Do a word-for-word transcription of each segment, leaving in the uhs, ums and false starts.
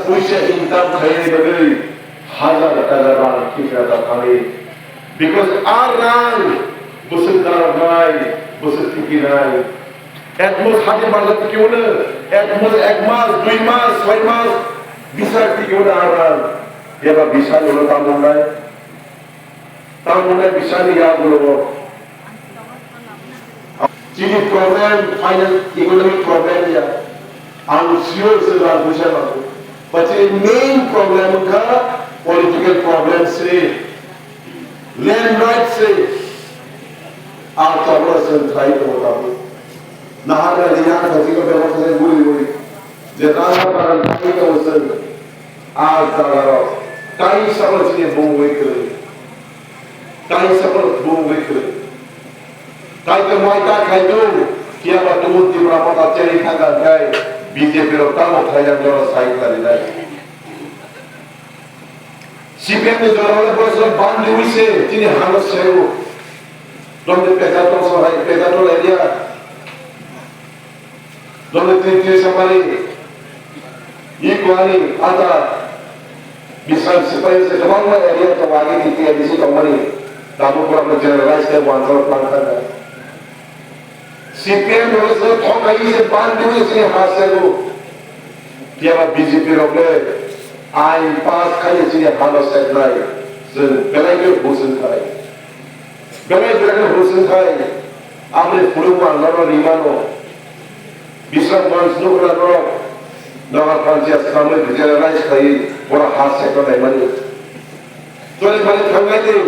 Puisa income khainai bagwi hazar hazar rang tikna da thangwi. Because a rang bwswk daloknai, bwswk tikinai. At most hati barja tikio no, at most ek mas, dui mas, soi mas, bisa tikio no a rang. Eba bisa no tamo nai. Tamo nai bisa ni ya gulo. Chini problem, final economic problem ya. Ang sure se ba buja ba. But chini main problem ka political problem se, land right se. Ang tabra sen try to tabu. Nahar na ni yang ka jika bebak se guri guri. Je rana baran try to sen. A jagarok kaisa bo chini bumui kwrwi, kaisa bo bumui kwrwi. Kaisa mai ta khai tu, kiya ba tumun Tipra Motha cheri thangka khai B J P rok tamo khaijak jora sai khlai nai. C P M ni jora le bosor bandi wise chini hano seru. Dom de peta to so hai peta to le dia. Dole twi twi samani, i kwani ata Bisram Sipai se kwbangma area tongo, age twi twi A D C tongmani, tabuk borokno generalize khe wansalo twlang thangkha. C P M rok se thok hai se bandi wi sini ha sego. Phiya ba B J P rok le ain pass khai sini hano seknai, chwng belai khe bujwng khai. Belai belai khe hwswng khai, aboni phuru manglaro rimano, Bisramganj nukhwrano, Nagar Panchayat swnamwi regionalize khaiwi, boro ha sector naimani. Chole mani thangnai tei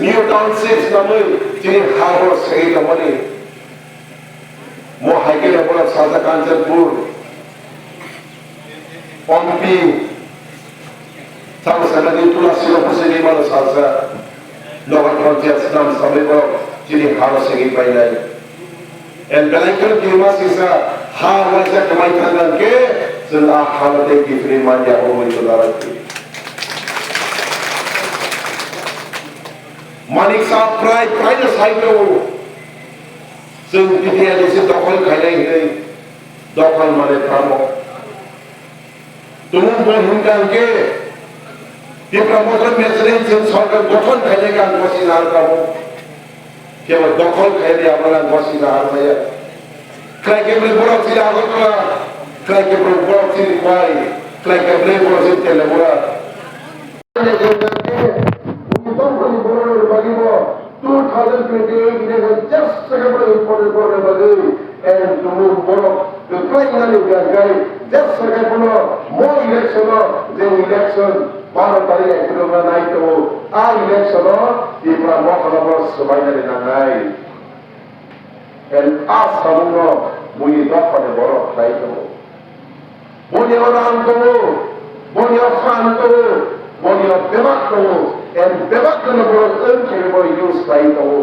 New Township swnamwi, chini ha boro segwi tongmani. Mo hai khe bono salsa Kanchanpur, Ompi, Tamo sana di tula siro puse di malo salsa. Nobar project nam samai borok chini haro segi painai. En belai khe di ma sisa ha waisa kamai thangan ke chwng a halo tei kifri manya homoi tula rati. Manik sa prai prai na sai ko. Chwng T T I ni se dokhol khainai hinwi dokhol mane tamo. Tumung bo hingka hingke Tipra Motha Mezzanine chwng sorkar gothon khainai kang gosi nahar kamo. Kebo dokhol khainai abono ang gosi nahar maya. Khlai kebri borok chini Agartala, khlai kebri borok chini Khwai, khlai kebri borok chini Telangana. Two thousand twenty-eight election just second important important bagwi and tumung borok kwplai nani gangkai just second no mo election no je election baro tarik April no nai tongo a election no Tipra Motha no bo swbai nani nangnai. And a samungno buini dophani borok khlai tongo. Boni o rang tongo, boni o phan tongo, boni o bebak tongo, and bebak no borok wng khe bo use khlai tongo.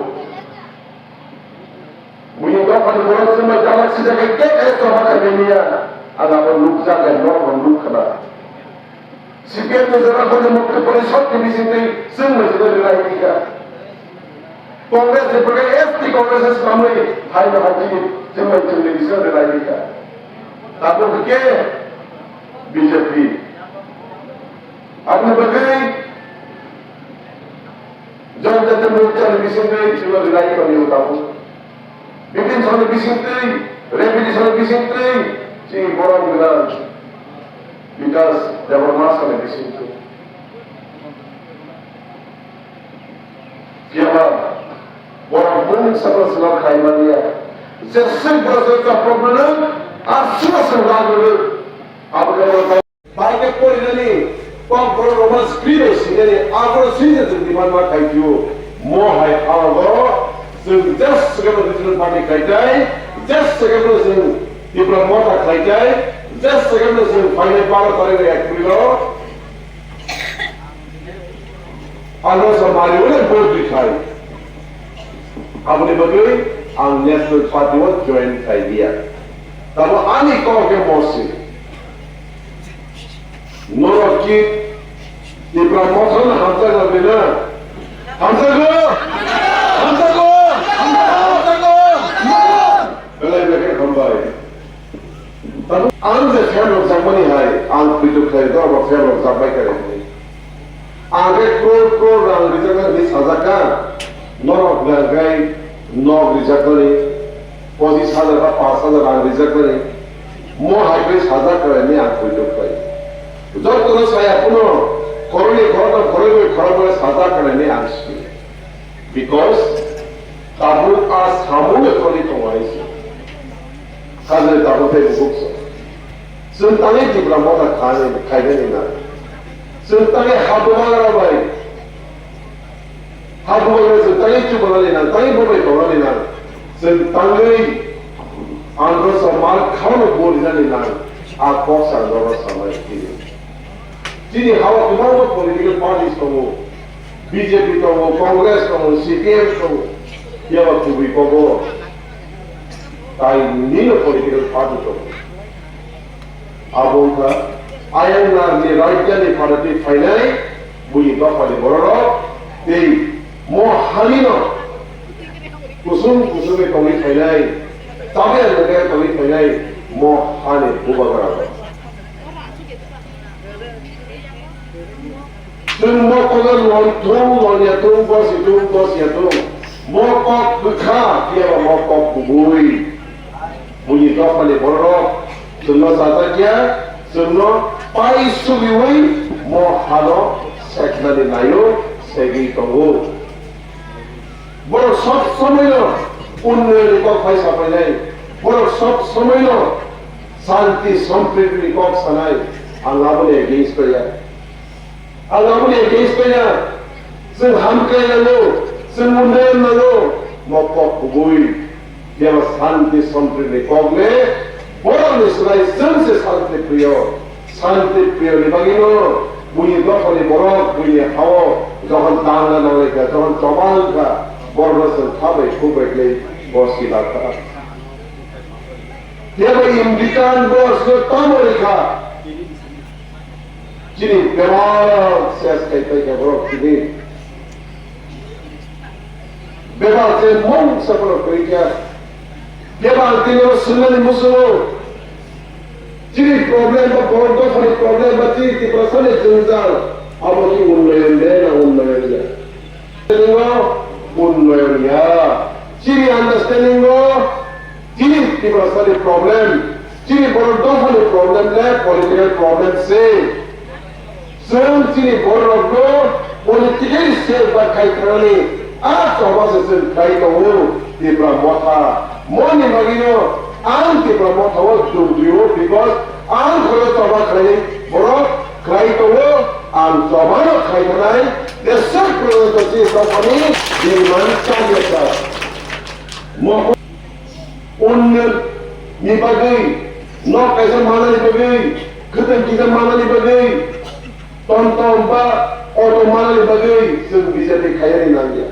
Buini dophani borok chwngbai dalak sijak khe kek khe choba khaimani ya, ang abo nukjak, ang norokno nuk khna. C P M ni jora khoroknwi Mukti Porishad ni bisingtwi chwng bai chwng rilai tikha. Congress ni bagwi S T Congress ni swlamwi hai no hai chini chwng bai chwng ni bising rilai tikha. Tabuk khe B J P. Aboni bagwi Janjati Morcha ni bisingtwi chwng rilai tongwi tabuk. Bipin Sani bisingtwi, Rebini Sani bisingtwi, chini borom gwnang Bikas Debbarma Sani bisingtwi. Phiya ba, borom mung sakno swlak khai manya. Jeswk borok se chapra mwnwi, aswk aswk rang rwnwi. Abo khe Bai khe porinani kok borok Roman script bai sinani aboro swijak chwng demand ma khai phio. Mo hai phalgo chwng just second regional party khai tai, just second chwng Tipra Motha khai tai, just second chwng phainai baro tarik ni April o. Ano sa mari wale vote di khai. Aboni bagwi ang National Party o join khai dia. Tamo ani kok khe mosi. Norok ki Tipra Motha no hamjak na bina? Hamjago? Hamjago? Hamjago? Belai belai hambai. Tamo Ang je fan rok jakmani hai, ang puitu khlai do abo fan rok jakbai kha hinwi. Ang khe crore crore rang rijak nani sajak kha, norok belai nok rijak nani, pochis hajar ba panch hajar rang rijak nani, mo hai khe sajak kha hinwi ang puitu khlai. Jotono saya phano khoroknwi khoroktham khoroknwi khoroknwi sajak kha hinwi ang si. Because tabuk a samung le toni tongo hai se. Sajle tabuk tei bukuk so. Chwng tangwi Tipra Motha khainani, khainani na. Chwng tangwi ha bubagra bai. Ha bubagra chwng tangwi chubanani na, tangwi bobai tongnani na. Chwng tangwi andro sa mal khawno borinani na. A kok sa andro sa mai kiri. Chini hao kwbangma political parties tongo, B J P tongo, Congress tongo, C P M tongo, phiya ba kubui kobo tai nino political party tongo. Abo wngkha ayang narni rajyani pharatwi phainai buini dophani bororok tei mo halino kusum kusumwi tongwi phainai, chabai ang tongwi phainai mo hani bubagrarok. Chwng mo kogo lon thung, lon ya thung, bosi thung, bosi ya thung. Mo kok bwkha, phiya ba mo kok kubui. Buini dophani bororok chwngno chajakya, chwngno pai sugiui mo hano seknani naio, segwi tongo. Borok sob somoino unnayonni kok pai sapainai, borok sob somoino shanti sampriti ni kok sanai, ang aboni against o ya. Ang aboni against o ya. Chwng hamkrai nango, chwng unnayon nango, mo kok kubui. Phiya ba shanti sampriti ni kok le borokni swlai chwng se shanti priyo. Shanti priyo ni bagwi no buini dophani borok buini hao jokhon dangla nanglaikha, jokhon choba wngkha, borokno chwng kha bai khuk bai khlai bosi lakha. Phiya ba Imrikan borokno tamo rikha. Chini bebak ses khai pai kha borok chini. Bebak je mungsa borok koi kha. Bebak tini o swngnani musungo. Chini problem ba borok dophani problem ba chini Tiprasani jwngjal abo ki unnayon de na unnayon ya? Understanding o unnayon ya. Chini understanding o Chini Tiprasani problem, chini borok dophani problem le political problem se. Chwng chini borokno politically safe ba khai thanani a choba se chwng khai tongo Tipra Motha. Moni bagwino ang Tipra Motha o jug rio because ang khoro choba khlai borok khlai tongo, ang chobano khai thanai, deswk projo chini dophani demand chakya sa. Mo Unnayonni bagwi, nok kaisa manani bagwi, kwthang kisa manani bagwi, tom tom ba auto manani bagwi chwng B J P khaiyani nangya.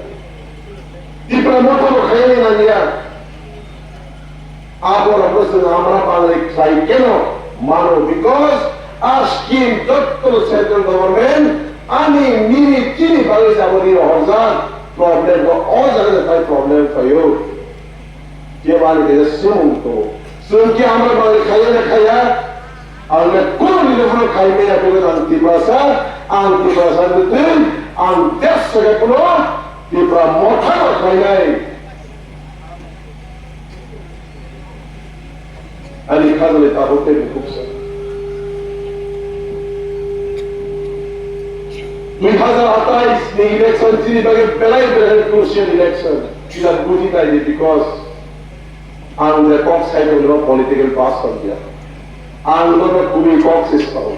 Tipra Motha bo khaiyani nangya. Aborokno chwng amra bangwi khlai keno mano, because a scheme jotto central government ani nini chini bagwi jaboni rohorjak, problem bo o jaga phai problem phaio. Kebo ani kaisa swmung tongo. Chwng khe amra bagwi khaiya na khaiya? Ang le kunu ni phano khai maya, because ang Tiprasa, ang Tiprasa ni twi, ang desh saka kuno Tipra Motha no khainai. Ani khajani tabuk tei bukhuk sa. Dui hazar atais ni election chini bagwi belai belai crucial election. Chini buji nai di, because Ang je kok sai tongno political pass tongya. Ang nono kubui kok se sao.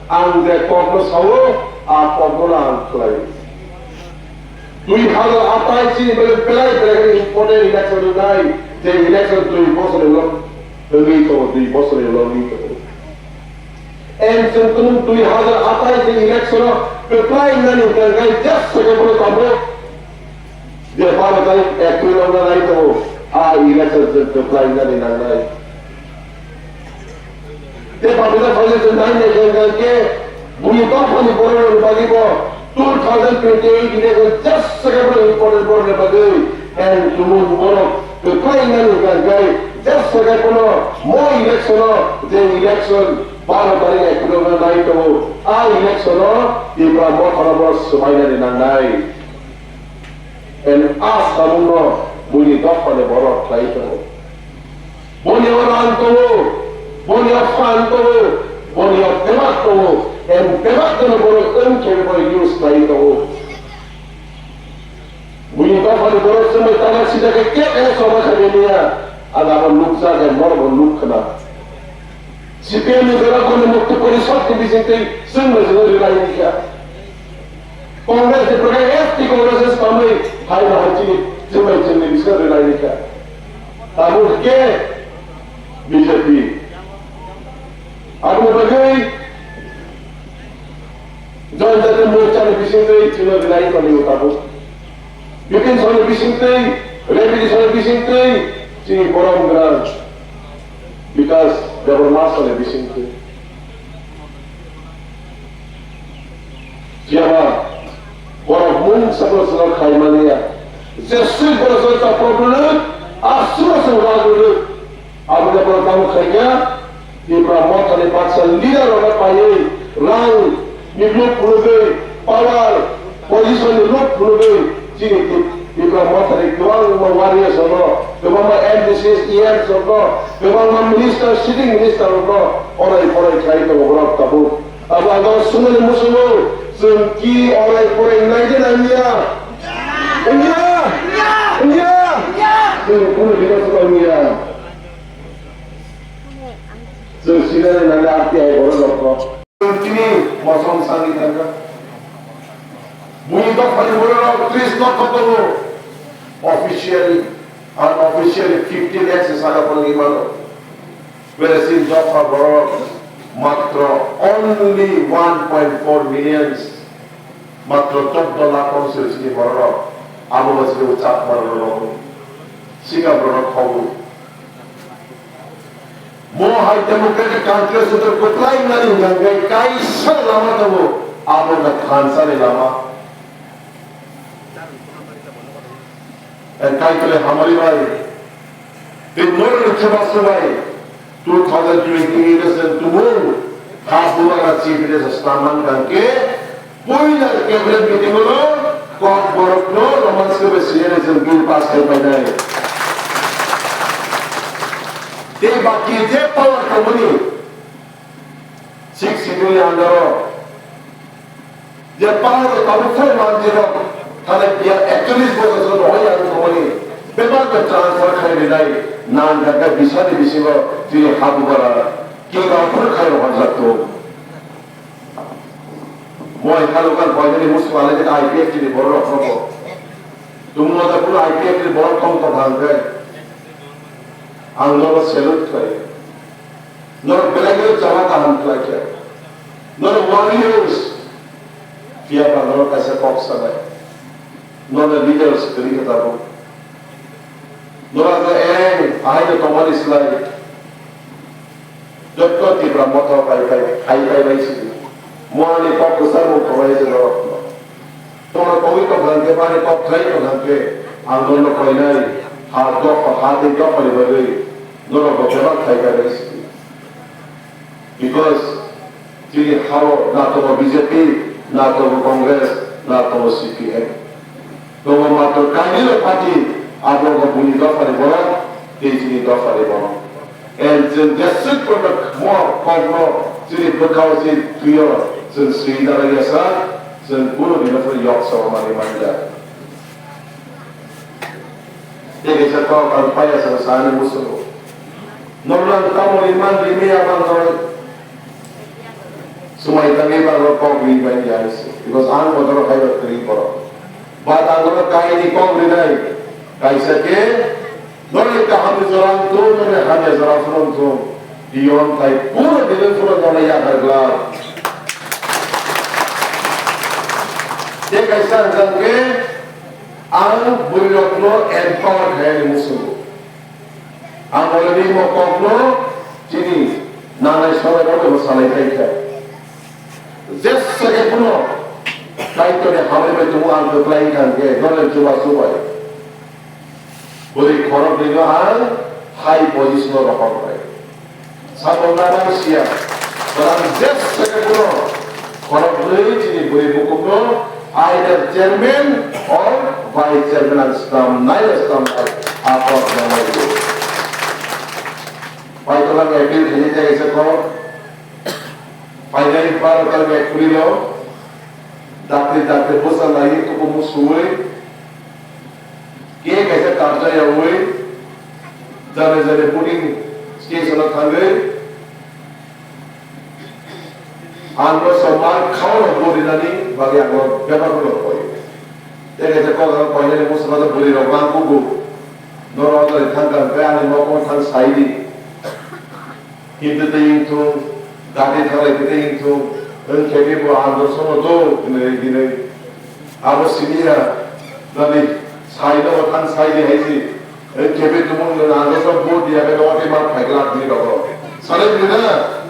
Ang je kokno sao, a kokno ang khlai. Dui hazar atais ni belai belai important election nai, je election dui bosor ulo wngwi tongo, dui bosor ulo wngwi tongo. And chwng tong dui hazar atais ni election o kwplai nani hwnkhe just second o tamo. Je baro tarik April o nai tongo, a election chwng kwplai nani nangnai. Tei bapeda phai chwng nai nai hwnkhe bui dophani borok rok bagwi bo two thousand twenty eight election just second o important borok ni bagwi. And chwng borok kwplai nani hwnkhe Jesa khe kono mo election o je election baro tarik April no nai tongo, a election o Tipra Motha no bo swbainani nangnai. And a samung no buini dopha ni borok khlai tongo. Boni o rang tongo, boni o phan tongo, boni o bebak tongo, and bebak no borok wng khe bo use khlai tongo. Buini dophani borok chumui tanak sida khe kebo eno chobakha rwliya. Ang abo nukjak, ang norokbo nuk khna. C P M ni borok bono Mukti Porishad ni bisingtwi chwngno chwngno rwlai rikha. Congress ni borok S T Congress ni swmai hai no hai chini chumui chwngni bisingo rwlai rikha. Tabuk khe B J P. Aboni bagwi Janjati Morcha ni bisingtwi chwngno rwlai tongwi tabuk. Bipin Soni bisingtwi, Rebiti Soni bisingtwi, chini borom gwnang Bikas Debbarma Soni bisingtwi. Phiya ba, borok mung sakno sakno khai manya. Jesui borok sakno problem, aswk aswk rag rwlwk. Aboni borok tamo khaikha, Tipra Mothani baksa leader rokno paiwi rang ni lob phunugwi, power position ni lob phunugwi, chini Tip-, Tipra Mothani kwbangma warriors rokno, kwbangma M D Cs, E Ms rokno, kwbangma minister, sitting minister rokno orai porai khlai tongo borok tabuk. Abo ang sumani musugo, chwng ki orai porai nai de nangya? Wngya? Wngya? Chwng kunu bino swkang wngya. Chwng sinani nangya R T I borok rokno. Chwng tini mosom sani thangkha. Bui dophani borok rok tris lokho tongo. Officially, unofficially fifty lakhs saka phone imano. Whereas in dopha borok matro only one point four millions, matro choddo lakh wngse chini borok. Abo bo chini uchak borok rok. Sikam borok khobu. Mo hai democratic country o sotor kwplai nani hwnka hwnkhe kaisa lama tongo, abo wngkha thansa ni lama. Kaitor hamari bai, tei norok ni thebaswk bai two thousand twenty-eight o chwng tumung ha bubagra chief minister swnam mankha hwnkhe, puila cabinet meeting o Kokborok no Roman script bai swiwi chwng bill pass khai painai. Tei baki je power tongmani, Sixth Schedule ni under o je power tabuk phai manjirok, thani biya ekchollish bosor se rohoi ang thumani bebak no transfer khai rinai nang kha bisani bisingo chini ha bubagra kebo aphuru khai rohorjak tongo. Moi halukan koinani musu alai I P F T ni borok rok bo. Tumno da kunu I P F T ni borok tong tong hang khe. Ang nono salute khlai. Norok belai no jama kaham khlai khe. Norok warriors. Phiya ba norok kaisa kok sanai. Nono leaders kwrwi khe tabuk. Norok no ereng ahai no tongmani slai. Jotto Tipra Motha pai pai, pai pai bai sidi. Moani kok kwchar mung tongnai se norok no. Tongna tongwi tongkha hwnkhe, bari kok khlai tongkha hwnkhe, ang nono koinai, ha dopha, ha tei dophani bagwi norok bo bebak khai kha hwnwi sidi. Because chini hao na tongo B J P, na tongo Congress, na tongo C P M. Tongo matro kainwino party, abo wngkha buini dophani borok tei chini dophani borok. And chwng jeswk kono mo kokno chini bwkhao se thwio chwng swi dara yasa, chwng kunu bino phano yok sama manwi manja. Tei kaisa kok ang paya sa sani musugo. Norno ang tamo iman rimi abang norno swmai tangwi bagwi kok ri bai ya se. Because ang bodoro hai rok kwrwi borok. But ang norno kaini kok rinai. Kaisa khe Norok kaham ni jora wngthung, norok hamya jora phano wngthung. Beyond tai puro dini phano norok yakar glak. Tei kaisa hwnka hwnkhe, ang bwrwi rokno empower khaiyani muchungo. Ang already mo kokno chini nanai sonai rokno salai khaikha. Jesa khe phano Kaitorni hamari bai tongo ang kwplai wngkha hwnkhe, norok chubachu bai. Bwrwi khoroknwino ang High position o rohor bai. Sabo nana siya. Balang jes seke kuno. Khorok rwi chini buri bukuno either chairman or vice chairman ang swnam nai swnam nai. Apa nai. Pai tolang appeal khani jaga se ko. Painai bar kal me khulilo. Dakti dakti bosa lai tuku musui. Ke kaisa karja yawi. Jane jane voting station o thangwi. Ang bo somar khao rok bo rinani bagwi ang bo bebak rok koi. Tei kaisa kok ang koinani musuk rok bwrwi rok mang kubu. Norok jani thang kang khe ani mokol thang sai di. Himtwi tei wngthung, gari thanglai tei wngthung, wng khe bo ang bo sono do hinwi hinwi. Abo siniya nani sai no thang sai di hai si. Wng khe bo tumung no ang bo vote diya khe no tei ma phai glak ni rok. Sanai di na.